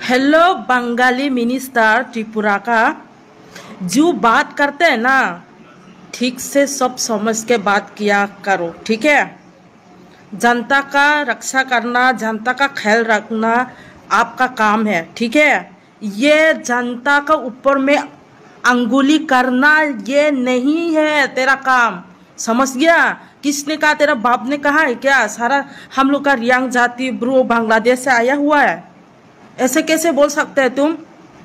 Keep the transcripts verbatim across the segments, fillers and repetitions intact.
हेलो बंगाली मिनिस्टर त्रिपुरा का, जो बात करते हैं ना, ठीक से सब समझ के बात किया करो, ठीक है? जनता का रक्षा करना, जनता का ख्याल रखना आपका काम है, ठीक है? ये जनता का ऊपर में अंगुली करना, ये नहीं है तेरा काम, समझ गया? किसने कहा, तेरा बाप ने कहा है क्या? सारा हम लोग का रियांग जाति ब्रू बांग्लादेश से आया हुआ है। ऐसे कैसे बोल सकते हैं तुम?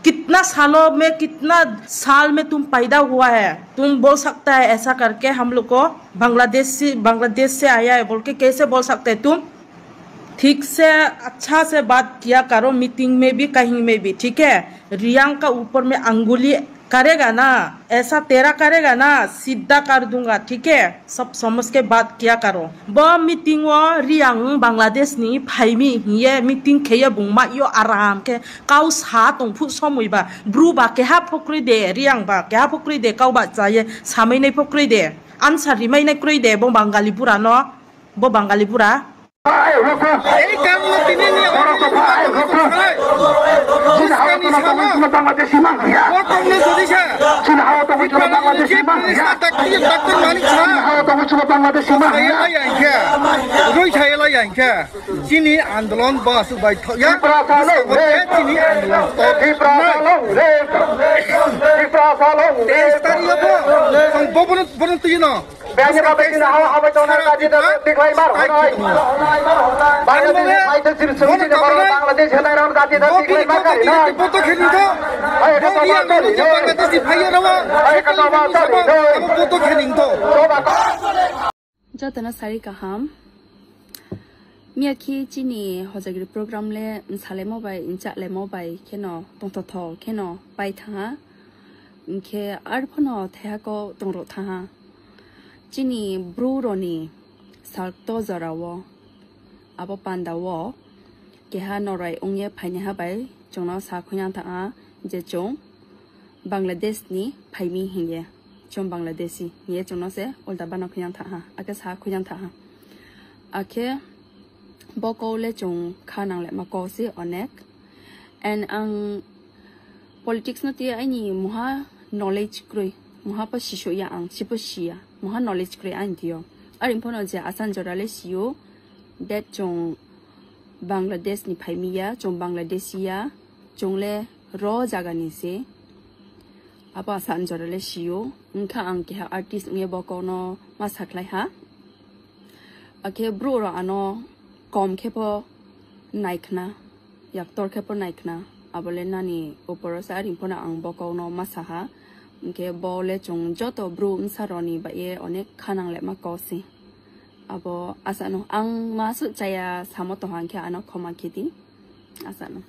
कितना सालों में, कितना साल में तुम पैदा हुआ है, तुम बोल सकता है ऐसा करके हम लोग को बांग्लादेश से, बांग्लादेश से आया है बोल के कैसे बोल सकते हैं तुम? ठीक से, अच्छा से बात किया करो, मीटिंग में भी, कहीं में भी, ठीक है? रियांग का ऊपर में अंगुली करेगा ना, ऐसा तेरा करेगा ना, सीधा कर दूंगा, ठीक है? सब समझ के बात किया करो। Bo meeting o Riang Bangladesh ni phaimi hiye meeting kheye bungma yo aram khe kau sa tong phu somoi ba bru ba keha phokroi de, Riang ba keha phokroi de, kau ba chaye samai nai phokroi de, answer rimai nai kroi de bo Bangali bura no, bo Bangali bura. এই কারণে তিনি নিয়ে বড় কথা, এই কথা। চীন হাওয়া তো নতুন বংশীয় বাংলাদেশি মাফিয়া। ও কংগ্রেস যদি স্যার। চীন হাওয়া তো বংশীয় বাংলাদেশি মাফিয়া। ডাক্তার, ডাক্তার মানিক স্যার। চীন হাওয়া তো বংশীয় Bangladeshi mafia. Rui thai lai yang khe. Chini andolon bas bai thok ya. Tiprasa long live. Chini andolon to. Tiprasa long live. Tiprasa long live. Testari yo bo. Song bo bono, bono tu yino. Bini bagwi chini ha-o habai tongnai kati da tikhlai mar hwnai. Bangladesh ni phaitwk chini chwng chini borok Bangladesh hwnai rok kati da tikhlai mar kari nai. Boto khe ningtho. Hai khe to ba choli ne. Bangladesh ni phaiya rok. Hai khe to ba choli ne. Boto khe ningtho. To ba. Jotono sari kaham. Miyakhe chini hojagri program le msalemo bai, mchalemo bai kheno tongthothok kheno pai thangha. Hinkhe arphano thaiha kok tongrok thangha. Chini bru roni salto jorao abo pandao keha norai wngye phainaiha bai chwngno sa khuinang thangha je chwng Bangladesh ni phaimi hinye, chwng Bangladeshi hinye chwngno se ulta bano khuinang thangha, akhe sa khuinang thangha. Akhe bo kok le chwng kha nang le ma kok si onek. And ang politics no twi aini muha knowledge kwrwi, muha pa siso ya ang, sipo siya, muha knowledge kwrwi aini twi o. Ari phano je asan jora le sio, that chwng Bangladesh ni phaimi ya, chwng Bangladeshi ya, chwng le ro jaga ni se. Abo asan jora le sio, wngkha ang keha artist wngye bo kok no ma sakhlai ha. Akhe bru rok ano kom khe pho naikhna, yaktor khe pho naikhna. Abole nani uporo sa ring phano ang bo kok no ma saha. Hinkhe bo le chwng joto bru bwsa roni bai ye onek kha nang le ma kok si. Abo asano ang ma su chaya samo tong hang khe ano khoma khe di. Asano.